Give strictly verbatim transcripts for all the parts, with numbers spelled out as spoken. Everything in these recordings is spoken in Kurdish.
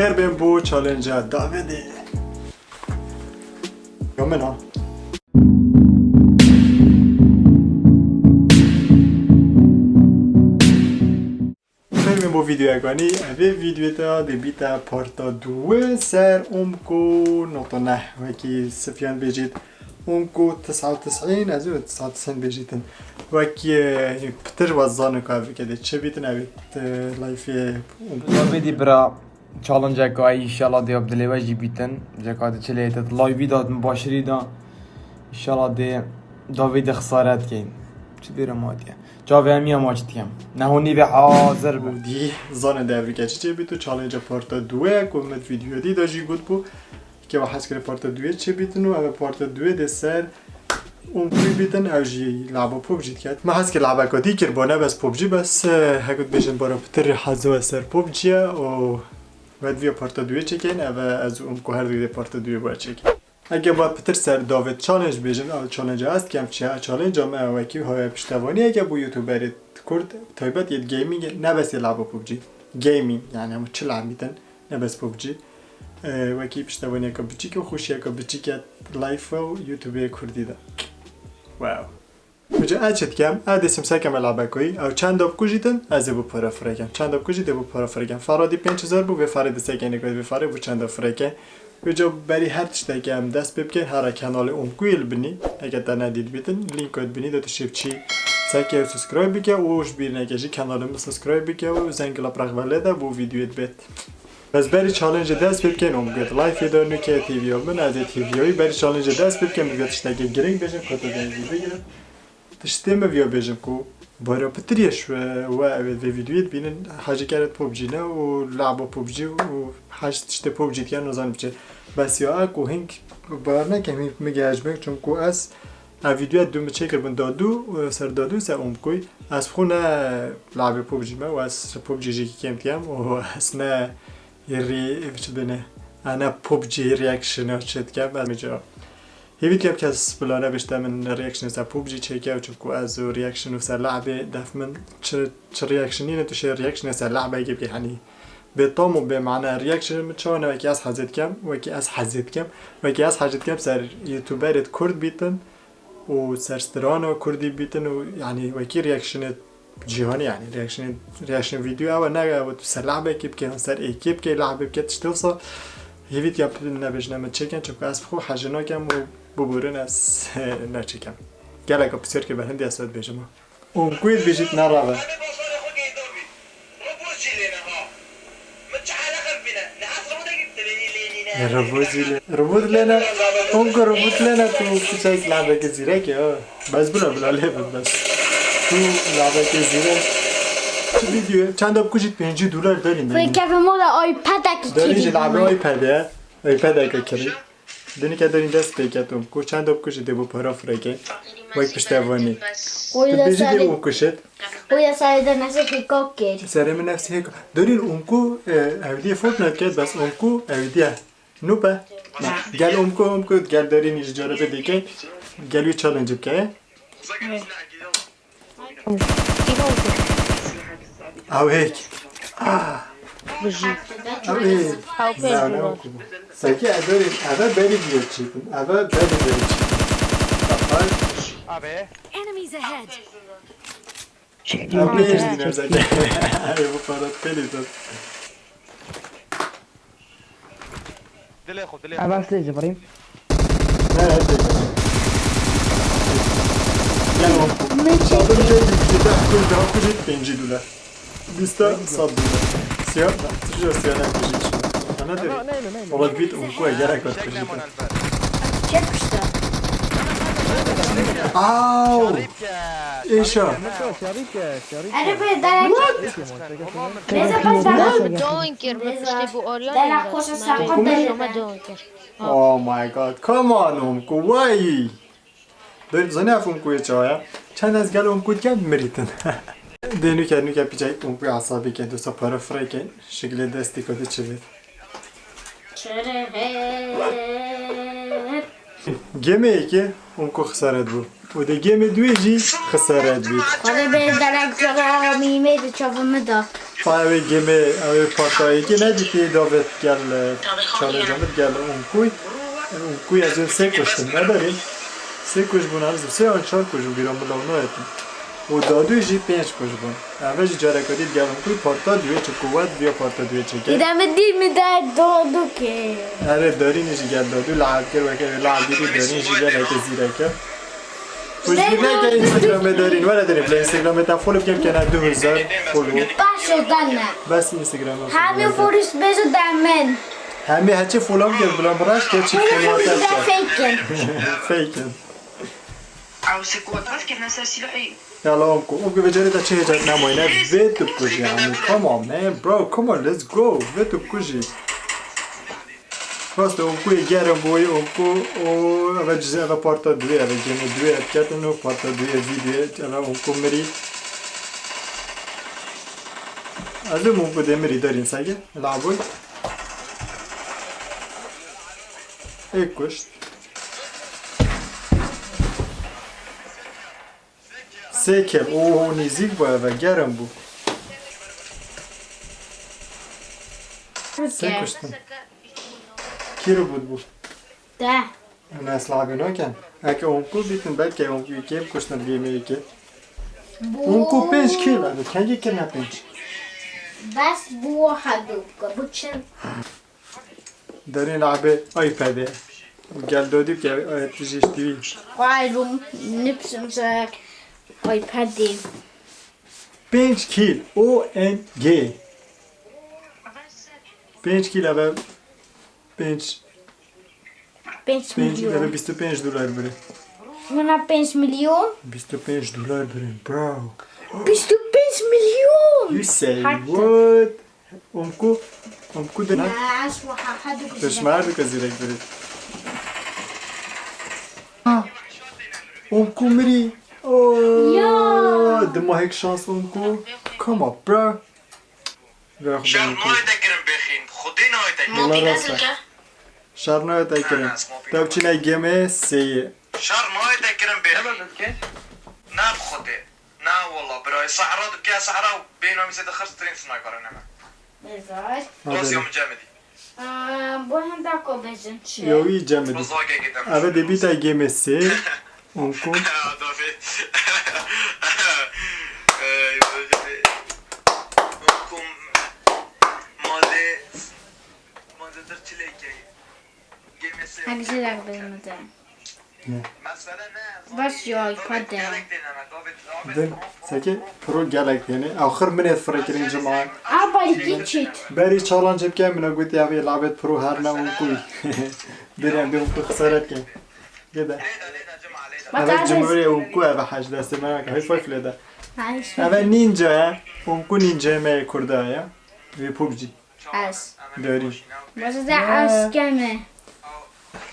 Her bên bo challenge-a Davidê. Ya min ha. Her bên bo videoyeka nî, evê videoyê te dê bîte parta dû ser Umko nokta neh. Wekî Sifyan bêjît, Umko tisa tisîn, ez ê tisa tisîn bêjîtin. Wekî, e, pitir wezanê ka vike dê çi bîtin, evê, e, layfê Umko. Davidî bira. Challenge-eka înşallah dê bi dilê we jî bîtin. Jeka de çi lê te layvî da, min başirî da. Înşallah dê davê de xesaret keyn. Çi dêre matiye. Çavê em ya maç dikem. Neho nîvê hazir be. Û dî zane de evrike çi çê bît û challenge parta duwe ku min video dî da jî got bû. Ke we hez kire parta duwe çê bîtin û ev parta duwe de ser Umkoyî bîtin, ew jî laba PUBG diket. Me hez kir labeka dî kir, bo ne bes PUBG, bes, eh, hekut bêjin bara pitir hazo ser PUBG ye û ve divê parta duwê çêkin, ev ez û Umko her duyê parta duwê bo çêkin. Eke ba pitir ser David challenge bêjin, ew challenge ez dikem çi ye? Challenge me wekî haya piştevanî, eke bo YouTuberê Kurd, taybet yê gaming, ne bes yê laba PUBG. Gaming, yani hemû çi lab bîtin, ne bes PUBG. Eh, wekî piştevaniyeke biçîk û xweşiyeke biçîk ye life û YouTubeê Kurdî de. Wow. Uca ez çi dikem? Ez dê simseke me labekoyî. Ew çend dop kujîtin, ez ê bo para firekem. Çend dop kujî dê bo para firekem. Faradî pênc hezar bû, vê farê disekê nêkoyî, vê farê bû çend dop fireke. Uca berî her tiştekê em dest pê bikin, hera kenalê Umkuyê li binî. Eke te nedît bîtin, lînka di binî de tu şê biçî seke û subscribe bike û ji bîr neke jî kenalê min subscribe bike û zengila prex ve lê de bo videoyê dibêt. Ez berî challenge dest pê bikin û min got, "Lifeê de nuke T V'ya min, ez ê T V'ya wî berî challenge dest pê bikin." Min got, "Tiştekê giring bêjim, ku tu dengî bigirin." Tiştê min viya bêjim ku bara pitir ye ji we, we ev ê vê videoyê dibînin, hacî keret PUBG ne û laba PUBG û hac tiştê PUBG dikin, nizanim çi. Bes ya e ku hing bar nekem, hing min gehecmek, çimku ez ev videoya dû min çêkirbin dadû, ser dadû ser Umkuyê. Ez xwe ne labê PUBG me û ez PUBG jî kêm dikem û ez ne rê-, çi bêne, ez ne PUBG reaction-a çi dikem, ez mica. Hêvî dikem kes bila nebêjte min reaction ser PUBG çêke, çimku ez û reaction û ser labê def min çi, çi reaction nîne, tu şê reaction ser labekê bikî, hani bê tam û bê mane reaction min çawa ne, wekî ez hezê dikem, wekî ez hezê dikem, wekî ez hezê dikem ser YouTuberê Kurd bîtin. û ser strana Kurdî bîtin û, yanî, wekî reactionê cîhanî, yanî, reactionê, reaction video ew e, ne ew tu ser lehbekê bike, yan ser êkê bike, lehbê bike, tiştê wisa hêvî diya nebêjine min çêkin, çimku ez bi xwe hejê nakem û biborin ez neçêkim. Gelek pisyar kir ber hindî ez dibêjim. Û ku yê dibêjît ne rave. Robot jî lê ne ha. Min çi eleqe bibîne? Ne ez robotê girtibî lê nîne. Robot jî lê. Robot lê ne. Hûn ku robot lê ne, tu piçek labekê zîrek e, ha. Bes bila bila lê bin bes. Tu labekê zîrek. Çi video? Çend bikujît pêncî dolar derîn. Fê kevim ola iPadek. Derîn jî labe iPad e. iPadeke kirî. Dinike derîn dest pê ketim. Ku çend bikujî dê bo para fireke. Wek piştevanî. Tu bêjî dê û kuşit. Oya serê de nefsê hêka kir. Serê min nefsê hêka. Dorîn Umku, e, hevdî Fortnite ket, bes Umku hevdî ye. Nupe. Gel Umku, Umku, gel Dorîn ji cara bê dike. Gel wî challenge bike. Ew hêk. Ah. Bijî. Ew ê. Ew pê. Ne, ne, Umku. Sanki ez Dorîn, eve berî diye çîtin. Eve berî diye çîtin. Abi. Enemies ahead. Ev ne yerdî ne zeke. Ev bu para peli dur. Dilê xwe, dilê xwe. Ev eslê ji birîm. Ne, ne, ne. Gel oğlum. Ne çekti? Sabır çekti. Silah kul, daha kul et, pêncî dolar. Liste sat dolar. Siyah, tijara siyah ne kujî. Ana de. Ama neyme, neyme. Ola bit Umku gerek yok. Çek kuşta. Au! Şarîp kes. Eşa. Şarîp kes, şarîp kes. Erê be, dayak. What? Reza, pas ver. Down kir, min piştî bû Orionê. Dayak koşa sakot dayak. Şoma down kir. Oh my God. Come on, Umku. Why? Dayı, zanî ev Umku'yê çawa ya? Çend ez gel Umku diken mirîtin. Dê nuke, nuke pîçek Umku'yê asabî ke, dosa para fireke, şikilê destî kotî çi bê. Çerehep. Gemê yekê Umku xisaret bû. Û dê gemê duwê jî xisaret bî. Xwedê bê derek cera mîmê di çavê min de. Fa ew ê gemê, ew ê parta yekê nedîtî, David gel, e, challenge anî gel Umkuy. E, Umkuy ez ê sê kuştim, ne derî? Sê kuş bûn, ez sê an çar kuş bûn, bîra min law nayêtin. Û dadû jî pênc kuş bûn. Eve jî careka dî gel Umkuy parta duyê çi kuwet viya parta duyê çêke. Îdame dî min de dadû ke. Erê, darînê jî gel dadû, lehevkir weke, lehevkirî darîn jî geleke zîreke. Kuş bû neke Instagramê derîn, were derîn, bila Instagramê te follow bikem, kena du hezar follow. Paşo dane. Bes Instagramê follow. Hemî follow bêjo de min. Hemî heçê follow kir, bila min raşt ke çi follow te. Fake in. Fake in. Ew sê ku tiraf kirine ser sîlahê. Yala Umku. Umku vê carê de çi hêcat nemayne. Vê tu bikujî yani. Come on man, bro. Come on, let's go. Vê tu bikujî. Rast e, Umku yê germ bû, Umku û eve cizê, eve parta duyê, eve gemê duyê, ev ketin û parta duyê vîdyoyê, eve Umku mirî. Ez ê Umku dê mirî derîn sege, labûy. Ê kuşt. Sê kêl. Oo, nêzîk bû eve, germ bû. Sê kuştin. Kî robot bû? Te. Em ez labê nakin. Eke Umku bîtin, belkî Umku kêm kuştin diyê me yekê. Umku pênc kîl eve, kengî kirine pênc. Bes bû hadu, bu çin. Derê nabê iPadê. Gel dodî ke, e, tu jî ştî. Xwayrum nipsim ser iPadê. Pênc kîl, O N G. Pênc kîl eve pênc, Pênc pênc, milyon. Eve bîst û pênc dolar bire. Buna pênc milyon. Bîst û pênc dolar bire, bro. Bîst û pênc milyon. You say what? Umku, Umku de ne? Pêşmer dike zîrek biri. Umku mirî. Oh, ya. Dima hek şans Umku. Come on, bro. Şer nayê te kirin bêxîn. Xwedê nayê te kirin. Dolar rast e. Şer nayê te kirin. Tev çine gemê seyî. Şer nayê te kirin bêxîn. Ne bi Xwedê. Na wala birayê, sehra dike, sehra û bênamî zêde xirs tirîn sniper neme. Bezar. Dosya min cem dî. Aa, bu henda ko bejin çi? Yo, wî cem dî. Eve dê bîta gemê sê. Onku. Adafê. Ey, böyle bir. Onku malê, malê dir çilekey. Gemê sê. Hak ji dak bejin. Ne. Baş ya, iPad de. Din, seke pro gelek yani. Axir min ê fikirin cuma. A, belki çit. Berî challenge bike, min gotiye, "Abi, labet pro her ne Onkuy." Derim, de Onkuy xesaret ke. Gide. Bak, evet, abi. Cumhuriye Onkuy, eve hac destê me, high five lede. Eve ninja ya. Onkuy ninja me kurda ya. Ve PUBG. Ez. Dörî. Bas ez ez keme.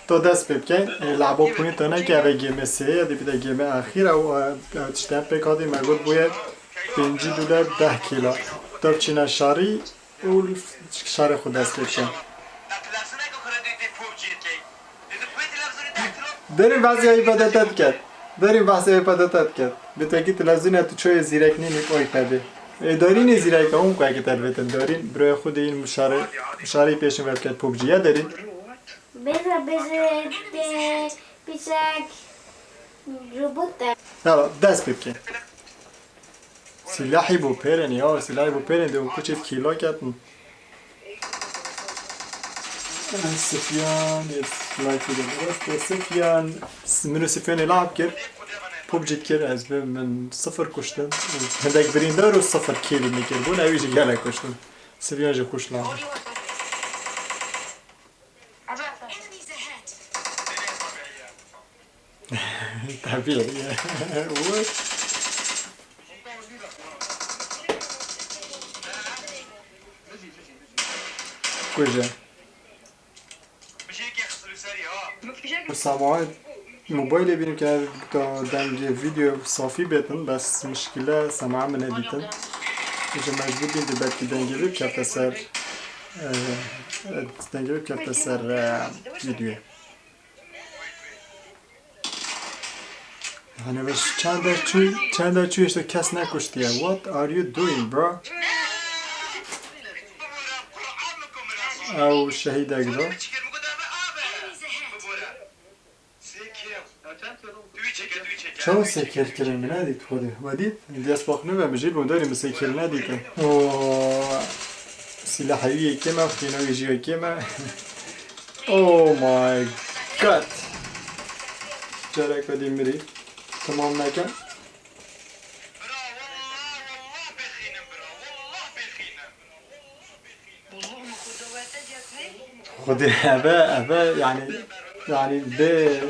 To dest pê bike. E, labo pûnê te neke, eve game sê ye, dê bide game axîr, ew, e, ew tiştên pêk hatî me got bûye pêncî dolar deh kîla. To çîna şarî û şarê xwe dest pê bike. Derin vaziyayı PDT diket. Derin vaziyayı PDT diket. Bi tekî televîzyonê tu çoyê zîrek nînî oy pebê. E, darînê zîrek hûn ku eke telvêtin darîn. Birayê xwe de yîn mişarê, mişarê pêşin ve diket PUBG ya derin. Bêze, bêze, te, pisek, robot de. Ya, dest pê bike. Silahî bû pêrin ya, silahî bû pêrin de û kuçê kîlo ketin. Sifyan, yes, like de rast e, Sifyan, min û Sifyanê lab kir. PUBG kir, ez bi min sifir kuştin. Hindek birîndar û sifir kîlî min kir. Bûn ew jî gelek kuştin. Sifyan jî kuş lab. Tabii. What? Kuje. Samaye mobilê bînim ke dengê video safî bêtin, bes mişkile semaye min nedîtin. Ji mecbûr bîn di belkî dengê vê kefte ser, e, e, dengê vê kefte ser, e, videoyê. Yani bes çanda çû, çanda çû işte kes nekuştiye. What are you doing, bro? Ew şehîdek da. Çawa sê kêl kirin min nedît xwedê. We dît? Dest bak nû ve min jî li hundarî min sê kêl nedîtin. O, sîlahê wî yekê me, xîna wî jî yekê me. Oh my god. Carek vedî mirî. Tamam neke. Xwedê eve, eve, yani, yani bê,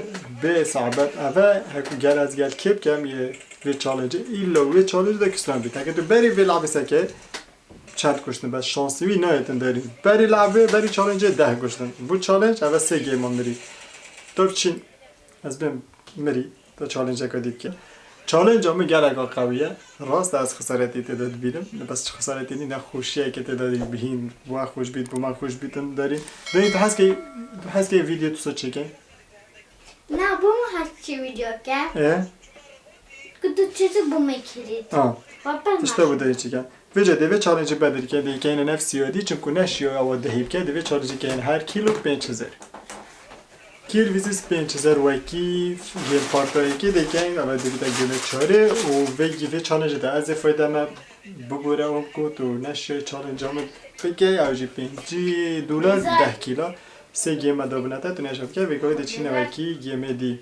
bê sabet eve, hek gel ez gel kê bikem yê vê challenge, illa wê challenge de kistan bî. Teke tu berî vê labî seke, çend kuştin, bes şansî wî nayêtin derî. Berî labê, berî challenge deh kuştin. Bu challenge eve sê game mirî. Top çin, ez bêm mirî. Te challenge-eka dî bike. Challenge-a min geleka qewî ye. Rast e, ez xisaretî tê de dibînim. Bes çi xisaretî nî, nexweşiyeke tê de dî bihîn, wa xweş bît, bo me xweş bîtin derî. Derî tu heskê, tu heskê vîdeo tu çêke? Na, bo min heskê vîdeo ke. E? Ku tu çi bo me kirît. Ha. Wa pe Tişta bu derî çêke. Vêca dê vê challenge-ê bedirke, dê keyne nefsiyodî, çimku neşiyo ewa dehî bike, dê vê challenge-ê keyne her kîlo pênc hezar. Kîl vîzî pênc hezar wekî game partayekê dê keyn, ev dê bide game çarê û vê, vê challenge-ê de ez ê fayda me bibûre û ku tu neşiyo challenge-a min bike, ew jî pêncî dolar, deh kîla, sê game da bine te, tu neşa bike, vê gavê dê çîne wekî game-ê dî.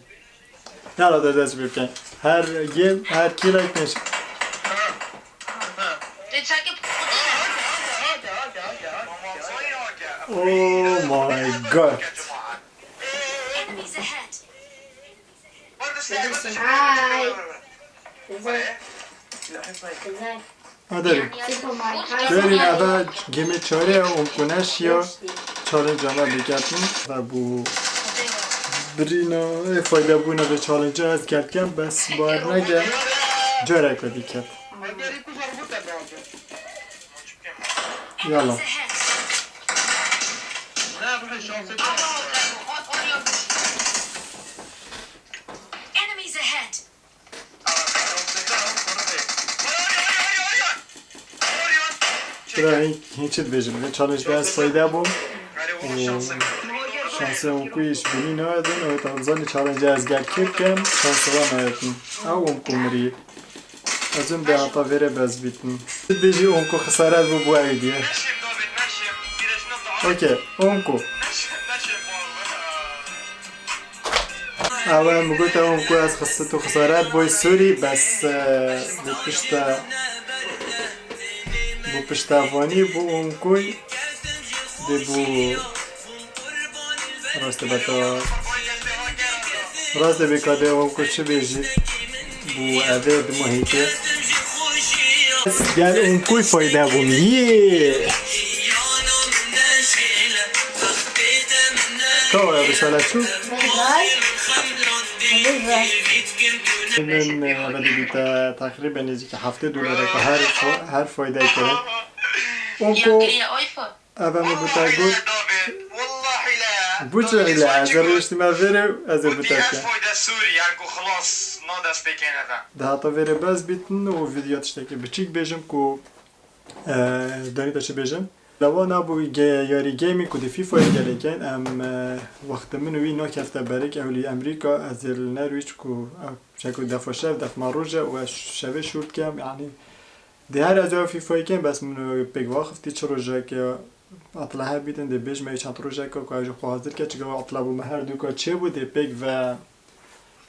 Yala, derdest pê bikin. Her game, her kîlek pênc. Te çakê Oh my god. Enemies ahead. Ay. Güzel. Güzel. Hadi. Süper marka. Derî eve game çarê û ku neşiya challenge-a me bigetin. Ve bu birîna, ê fayda bûna vê challenge-a ez gelkem, bes bar nege careke diket. Yala. Enemies ahead. Bira, hîn, hîn çi dibêjim? Vê challenge de ez fayda bûm. Û şansê Onku yê ji binî nayêtin. Û tam zanî challenge ez gel kê bikim, şansê wan nayêtin. Ew Onku mirî. Ez û dê heta vêrê bez bîtin. Çi dibêjî, Onku xisaret bû bo ewî diye. Okey, Onku. Ew e, min got, ew ku ez xist û xisaret boy sorry, bes, e, bi pişta, bi piştevanî bû û kuy dê bû rastê beta. Rastê bê kadê û ku çi bêjî bû evê di muhîtê. Gel û kuy fayda bûm. Yê! Ka waya bi şala çû? Min, e, eve dibîte teqrîben nêzîkî heftê dolareke her fo-, her fayde kirin. Onku eve min bi te got. Bu çi île ez ê rêştî me vêrê ez ê bi te ke. Di heta vêrê bez bîtin û vîdeo tiştekî biçîk bêjim ku, e, danî te çi bêjim. Lewa nabû ge-, yarî gaming ku di FIFAyê gelê ken, em, e, wextê min û wî nakefte berik, ew li Emerîka, ez ê li Norwich ku, e, çeko defa şev, def ma roj e û ez şevê şûr dikem, yanî di her ez û FIFAyê ken, bes min û pêk vaxiftî çi rojek, e, atla hebîtin, dê bêjme çend rojeka ku ez ji xwe hazir ke, çika atla bû me her dûka çêbû, dê pêk ve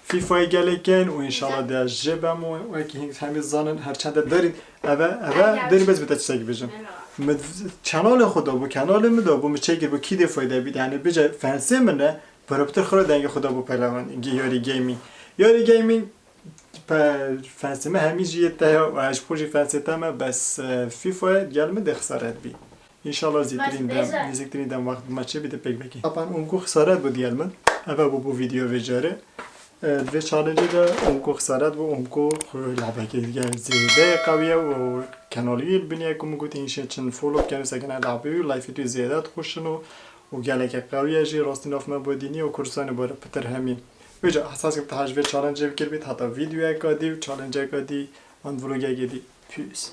FIFAyê gelê ken û înşallah dê ez jê bem û wekî hîn hemî zanin her çende derî eve, eve derî bez bi te çisekî bêjim. Min çenalê xwe da bû, kenalê min da bû, min çêkir bû kî dê fayde bît. Yani bêje fensê min e, para pitir xwe dengê xwe da bû pelewan, yarî gaming. Yarî gaming pe fensê min hemî jî yê te ya, ez ji xwe jî fensê te me, bes, e, FIFAyê gel min dê xisaret bî. Înşallah zîtirîn dem, nêzîktirîn dem wext bi me çê bî de pêk vekî. Tapan Onku xisaret bû diyel min. Eve bû, bû vîdeo vê carê. E, di vê challenge de Onku xisaret bû, Onku xwe lehbekê gel zêde qewiye û kenalî wî li binye ku min gotî hîn şê çin follow bikin û sekine lehbê wî, lifê wî zêde dixweşin û, û geleke qewiye jî rastî nav me bo dînî û Kurdistanê bo re pitir hemî. Vêca hesas ke te hej vê challenge bikir bît, heta vîdeoyeka dî û challengeka dî an vlogekê dî. Peace.